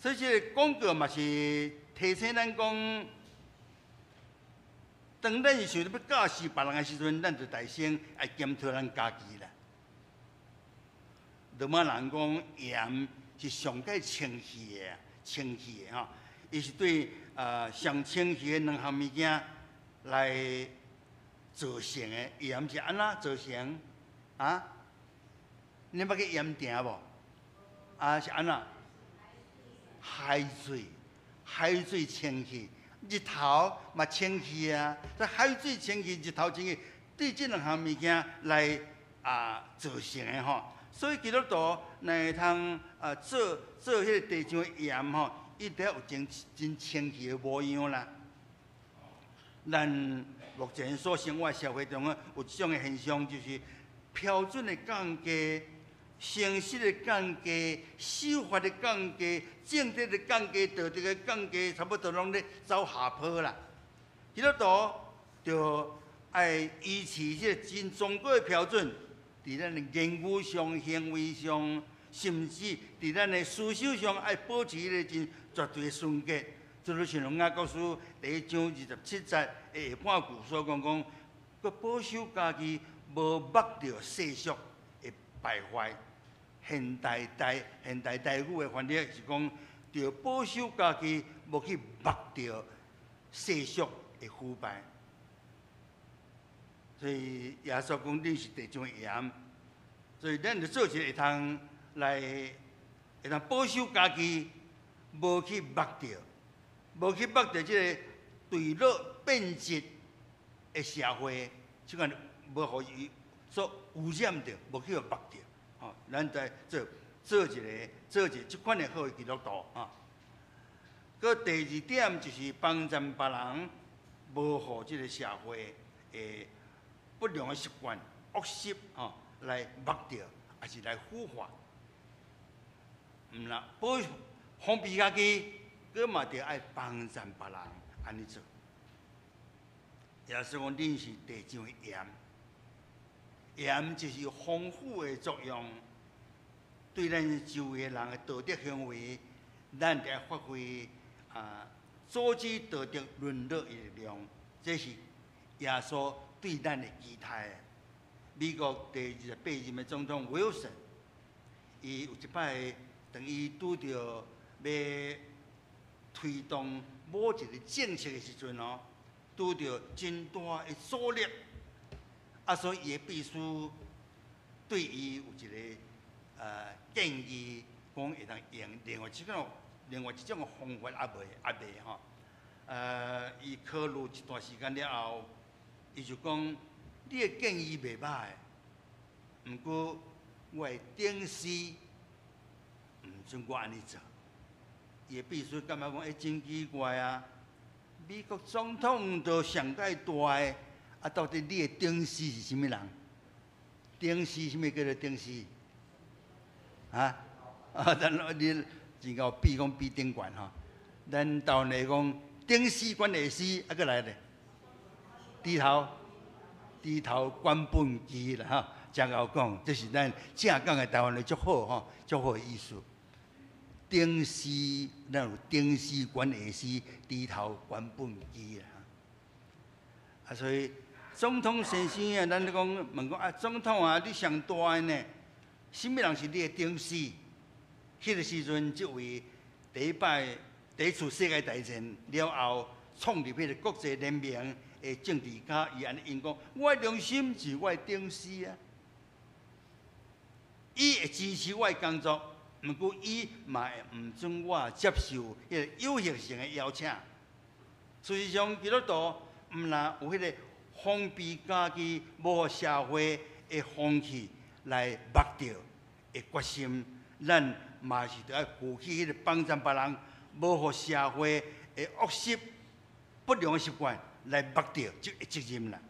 所以這个廣告嘛是提醒咱講，當咱想著欲教示別人的時陣，咱就大先愛檢討咱家己啦。羅馬人講鹽是上蓋清氣的，清氣的吼，伊是對上清氣的兩項物件來造成的。鹽是按怎造成？啊？你捌去鹽埕無？啊，是按怎？海水，海水清氣，日頭嘛清氣啊。這海水清氣，日頭清氣，對這兩項物件來造成的吼。所以基督徒若會通做彼個地上的鹽吼，伊得有真真清氣的模樣啦。咱目前所生活社會中有這種的現象，就是標準的降低、誠實的降低、守法的降低、正直的降低、道德的降低，差不多攏咧走下坡啦。基督徒就愛維持這個真崇高的標準，佇咱的言語上、行為上，甚至佇咱的思想上，愛保持彼個真絕對的純潔。就像雅各書第一章27節下半句所講講，閣保守家己無縛著世俗的敗壞。現代台語的翻譯是講，著保守家己無去縛著世俗的腐敗。所以耶穌講，恁是地上的鹽，所以咱就做一個會通來會通保守家己，無去縛著，無去縛著這个墜落變質的社會，這款無予伊所污染著，無去予縛著。吼，咱來做做一个做一个這款的好的基督徒啊。閣第二點就是幫贊別人，無予這个社會的不良的習慣、惡習吼來縛著，抑是來腐化。毋若保防備家己，閣嘛著愛幫贊別人按呢做。耶穌講，恁是地上的鹽，鹽就是有防腐的作用，對咱周圍的人的道德行為，咱著愛發揮阻止道德淪落的力量。這是耶穌對咱的期待。美國第28任的總統威爾遜，伊有一擺，當伊拄著欲推動某一个政策的時陣哦，拄著真大的阻力，所以伊的秘書對伊有一个建議，講會當用另外一種的方法，猶未吼。伊考慮一段時間了後，伊就講：你的建議袂䆀，毋過我的頂司毋准我按呢做。伊的秘書感覺講：欸，真奇怪啊！美國總統都上蓋大的，到底你的頂司是啥物人？頂司啥物叫做頂司？啊？咱你真𠢕比講比頂懸吼。咱台灣話講頂司管下司，閣來咧？低頭，低頭管畚箕啦吼，真𠢕講，這是咱正港的台灣話足好吼，足好的意思。頂司，咱有頂司管下司，低頭管畚箕啦。所以總統先生啊，咱咧講問講啊，總統啊，你上大的呢？啥物人是你的頂司？彼个時陣，這位第一擺第一次世界大戰了後，創立彼个國際聯盟的政治家，伊按呢應講：我的良心是我的頂司啊！伊會支持我的工作，毋過伊嘛會毋准我接受彼个誘惑性的邀請。事實上，基督徒毋若有彼個防備家己，無予社會的風氣來縛著的決心，咱嘛是著愛負起彼个幫贊別人，無予社會的惡習、不良的習慣來縛著這个責任啦。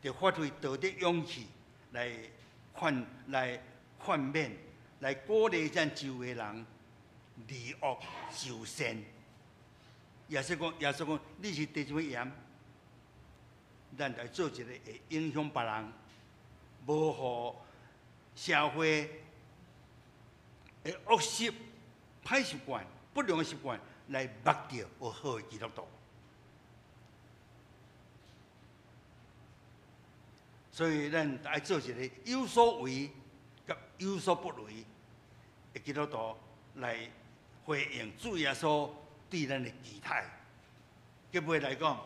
著發揮道德勇氣來勸勉、來鼓勵咱周圍人離惡就善。耶穌講，耶穌講，你是地上的鹽，咱來做一个會影響別人，無予社會的惡習、歹習慣、不良的習慣來抹掉有好的基督徒。所以咱愛做一个有所為佮有所不為的基督徒來回應主耶穌對咱的期待。結尾來講，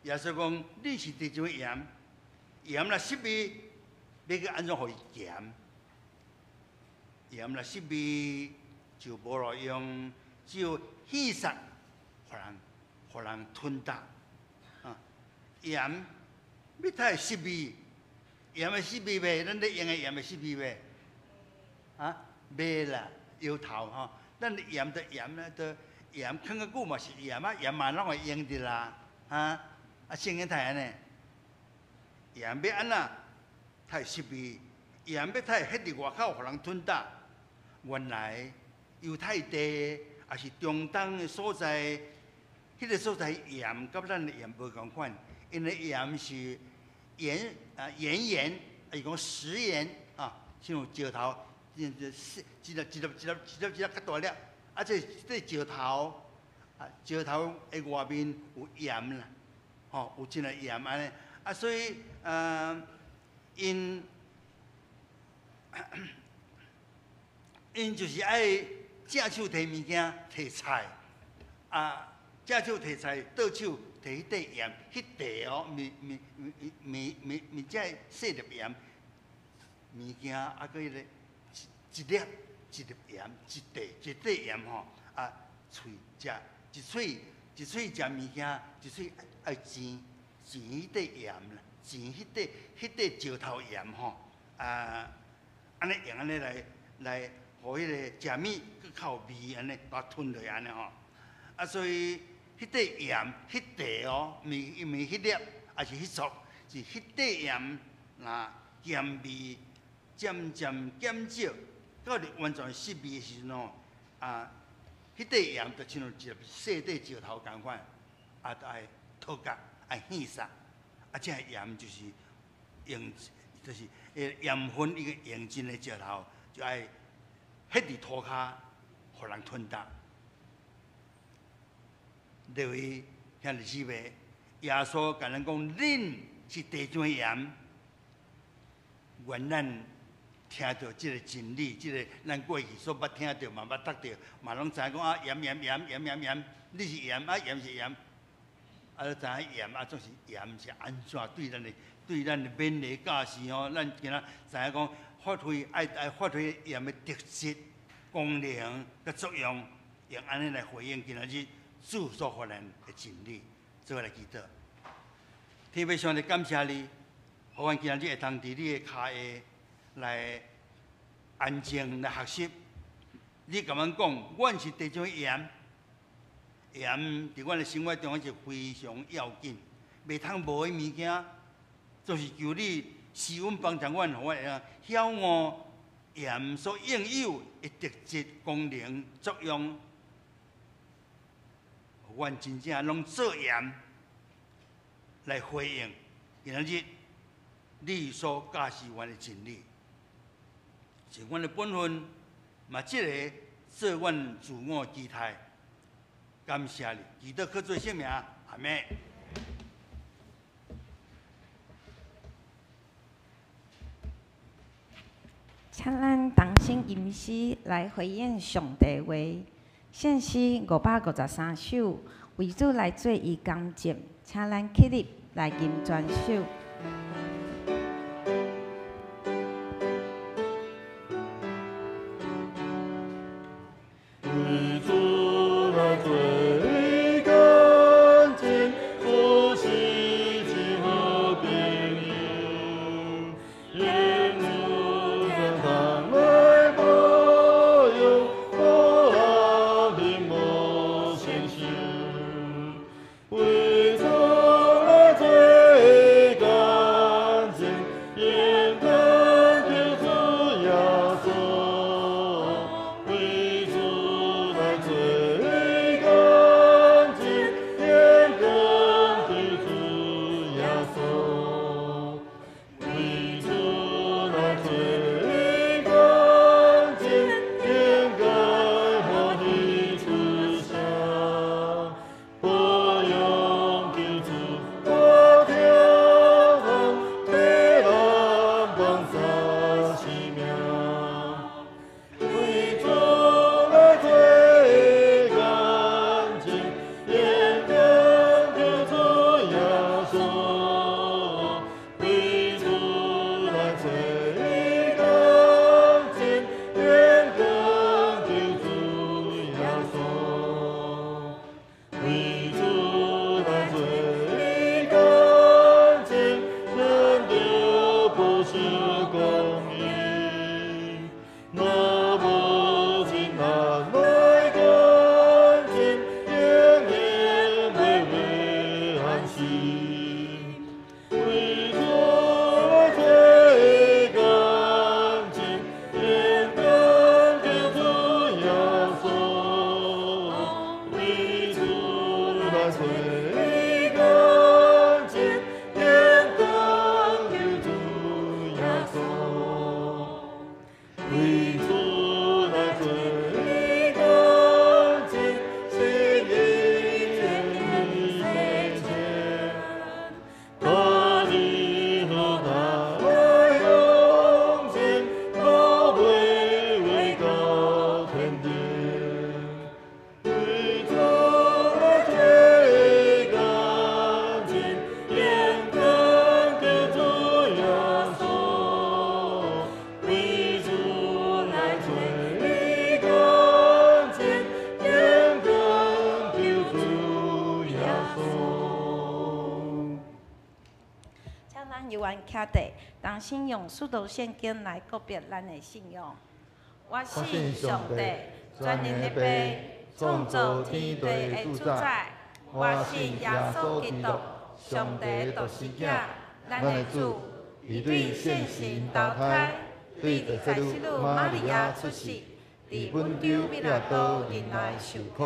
耶穌講：你是地上的鹽，鹽若失味，欲閣按怎予伊鹹？鹽若失味就無路用，只有棄殺，予人吞食。啊，鹽欲太失味，鹽會失味袂？咱咧用的鹽會失味袂？啊，袂啦，搖頭吼。咱的鹽就鹽咧，就鹽囥較久嘛是鹽啊，鹽嘛攏會用著啦，啊，啊，聖經太按呢？鹽欲按怎太失味？鹽欲太歇佇外口，予人吞食。原來猶太地抑是中東的所在，彼個所在鹽佮咱的鹽無仝款，𪜶的鹽是鹽啊鹽鹽，抑是講食鹽啊，像石頭，一粒一粒一粒一粒一粒較大粒，啊，這石頭啊，石頭的外面有鹽啦，吼，有真濟鹽按呢，啊，所以𪜶就是愛正手提物件提菜，啊，正手提菜，倒手提彼塊鹽，彼塊哦，毋這細粒鹽物件，啊，閣彼個一粒一粒鹽，一塊一塊鹽吼，啊，喙食一喙一喙食物件，一喙愛煎煎彼塊鹽啦，煎彼塊石頭鹽吼，啊，按呢用按呢來。予彼個食物閣較有味，按呢把它吞落按呢吼。啊，所以彼塊鹽，彼塊哦，毋是彼粒，抑是彼撮，是彼塊鹽，若鹹味漸漸減少，到佇完全失味的時陣吼，啊，彼塊鹽就親像一粒細塊石頭仝款，啊，就愛脫角，愛獻殺，啊，這个鹽就是用，就是鹽分已經用盡的石頭，就愛歇佇塗跤，予人吞食。各位兄弟姊妹，耶穌共咱講，恁是地上的鹽。願咱聽著這個真理，這個咱過去所捌聽著，嘛捌讀著，嘛攏知影講啊，鹽鹽鹽鹽鹽鹽，你是鹽啊，鹽是鹽，啊，你知影鹽啊，總是鹽是按怎對咱的勉勵教示吼？咱今仔知影講。發揮愛發揮鹽的特質、功能佮作用，用按呢來回應今仔日主所予咱的真理，做伙來祈禱。天父上帝，感謝你，予阮今仔日會通佇你的跤下來安靜來學習。你共阮講，阮是地上的鹽，鹽佇阮的生活中是非常要緊，袂通無的物件，就是求你。施恩幫助阮，予阮會當曉悟鹽所應有的特質、功能、作用，阮真正攏做鹽來回應今仔日你所教示阮的真理，是阮的本分，嘛這个做阮自我期待。感謝你，祈禱靠主聖名，阿們。請咱同心吟詩來回應上帝話，聖詩553首，為主來做伊乾淨，請咱起立來吟全首。為主來做乾咱有緣徛佇，同心用使徒信經來告別咱的信仰。我信上帝，全能的父，創造天地的主宰。我信耶穌基督，上帝獨生子，咱的主，伊對聖神投胎，對大祭司瑪利亞出世，佇本丟彼拉多忍耐受苦，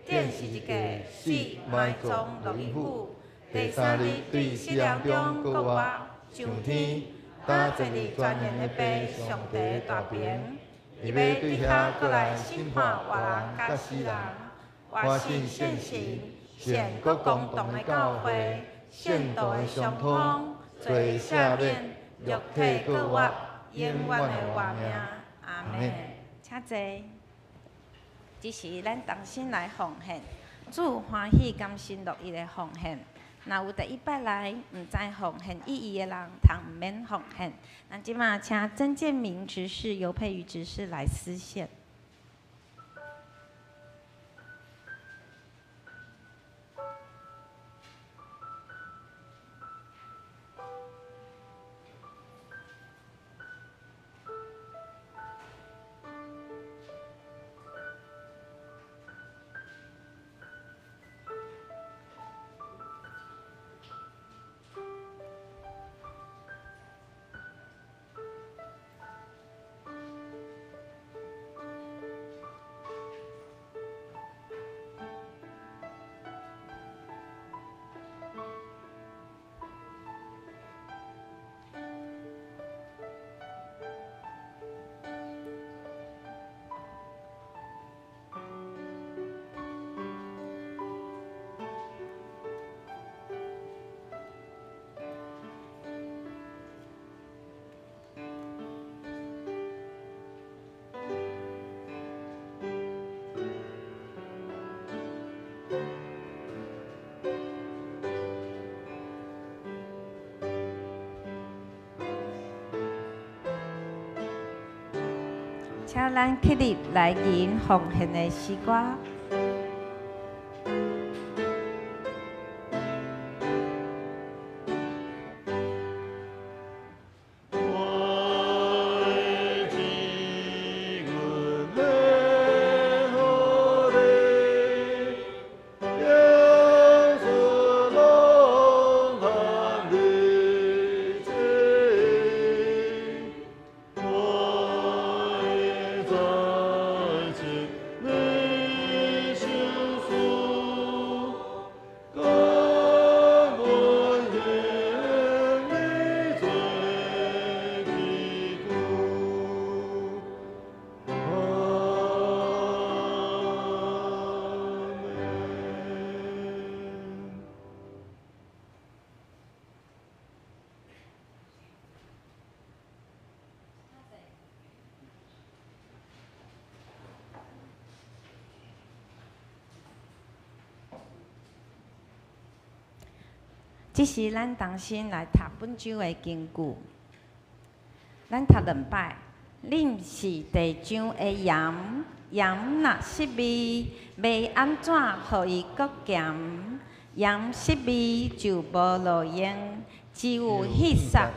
釘十字架死埋葬落陰府。第三日對死人中復活，上天，搭坐佇全能的父上帝大爿，伊欲對遐閣來審判活人佮死人。我信聖神，聖國公同的教會，聖徒的相通，罪赦免，肉體復活，永遠的活命。阿們。請坐。這時咱同心來奉獻，主歡喜甘心樂意的奉獻。若有第一擺來毋知奉獻意義的人，通毋免奉獻。咱這馬請曾建明執事、尤佩瑜執事來司獻。請咱起立來吟奉獻的詩歌。這時，咱同心來讀本周的經句。咱讀兩擺。恁是地上的鹽，鹽若失味，欲按怎予伊閣鹹？鹽失味就無路用，只有戲撒，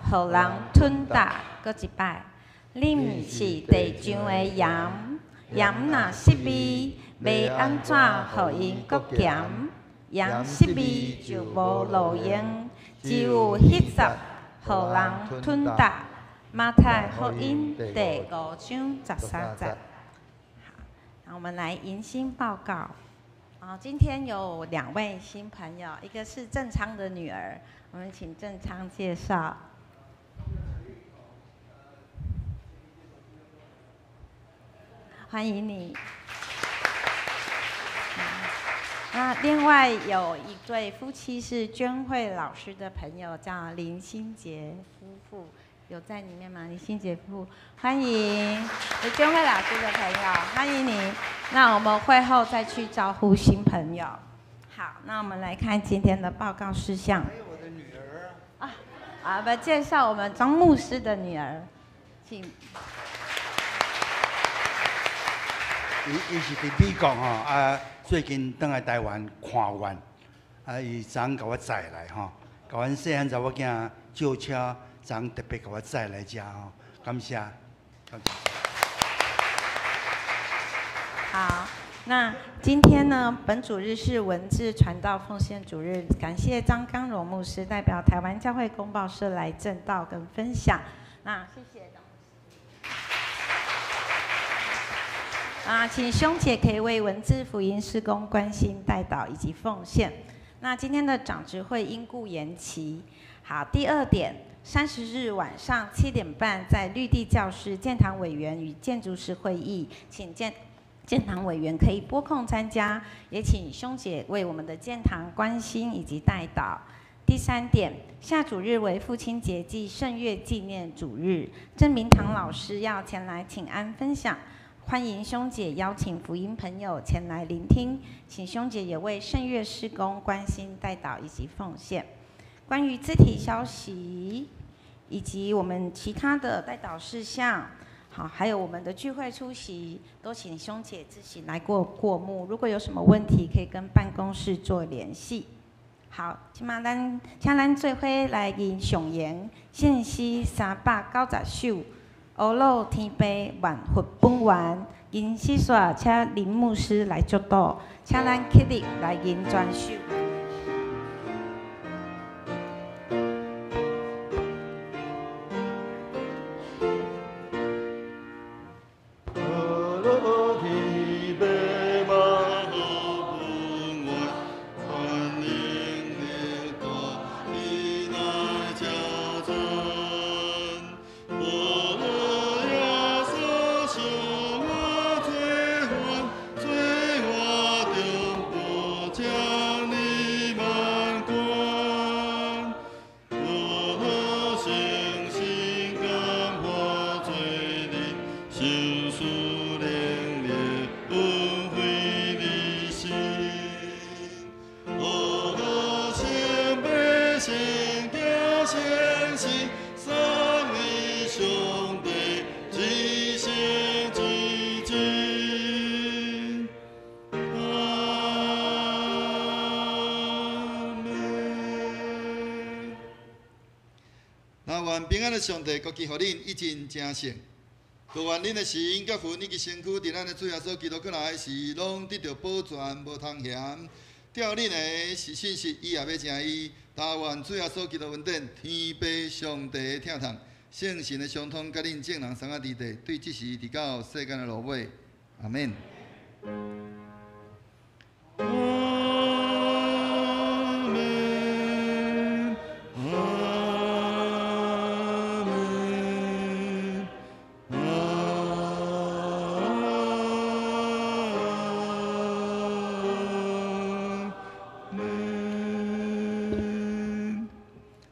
予人吞噠。閣一擺。恁是地上的鹽，鹽若失味，欲按怎予伊閣鹹？鹽失味就無路用，只有戲撒，予人吞噠。馬太福音第5章13節。好，那我們來迎新報告。今天有兩位新朋友，一個是鄭昌的女兒，我們請鄭昌介紹。歡迎你。那另外有一對夫妻是娟慧老師的朋友，叫林心杰夫婦，有在裡面嗎？林心杰夫婦，歡迎娟慧老師的朋友，歡迎你。那我們會後再去招呼新朋友。好，那我們來看今天的報告事項。還有我的女兒。啊，我介紹我們張牧師的女兒，請。伊是佇美國吼，啊，最近轉來台灣看阮，啊，伊昨昏共我載來吼，共阮细漢查某囝借車，昨昏特別共我載來遮吼，感謝，感謝。好，那今天呢，本主日是文字傳道奉獻主日，感謝張剛榮牧師代表台灣教會公報社來證道跟分享。那謝謝張牧師。啊，請兄姐可以為文字福音事工關心代禱以及奉獻。那今天的長執會因故延期。好，第二點，30日晚上7點半，在綠地教室建堂委員與建築師會議，請建堂委員可以撥空參加，也請兄姐為我們的建堂關心以及代禱。第三點，下主日為父親節暨聖月紀念主日，鄭明堂老師要前來請安分享，歡迎兄姐邀請福音朋友前來聆聽，請兄姐也為聖月事工關心代禱以及奉獻。關於肢體消息以及我們其他的代禱事項，好，還有我們的聚會出席，都請兄姐自行來過目。如果有什麼問題，可以跟辦公室做聯繫。好，這馬咱請咱做伙來吟誦言信息390首，阿魯天父萬佛本願，吟詩煞請林牧師來祝禱，請咱起立來吟全首。上帝國旗予恁以真正聖，祝願恁的心佮魂以及身軀，佇咱的主耶穌基督過來時，攏得著保全，無通嫌。照恁的是信實，伊也欲成伊。但願主耶穌基督恩典，天父上帝的疼痛，聖神的相通，佮恁眾人相仔佇地，對這時直到世間的落尾。阿們。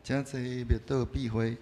請坐，默禱闭會。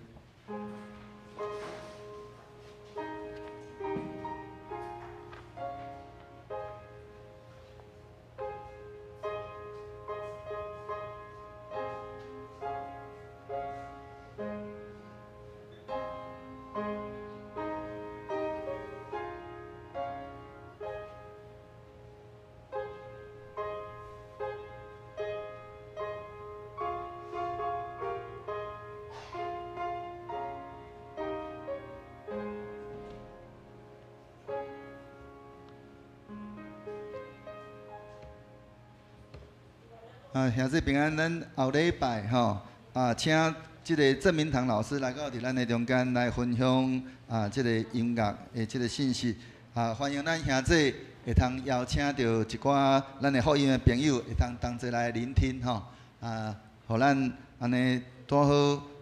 兄弟平安，咱後禮拜吼啊，請這个鄭明堂老師來到佇咱的中間來分享啊，這个音樂的這个信息啊，歡迎咱兄弟會通邀請著一寡咱的福音的朋友會通同齊來聆聽吼啊，予咱按呢拄好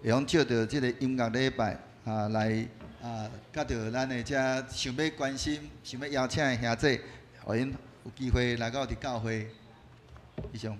會用借著這个音樂禮拜啊來啊，佮著咱的這想欲關心、想欲邀請的兄弟，予𪜶有機會來到佇教會。以上。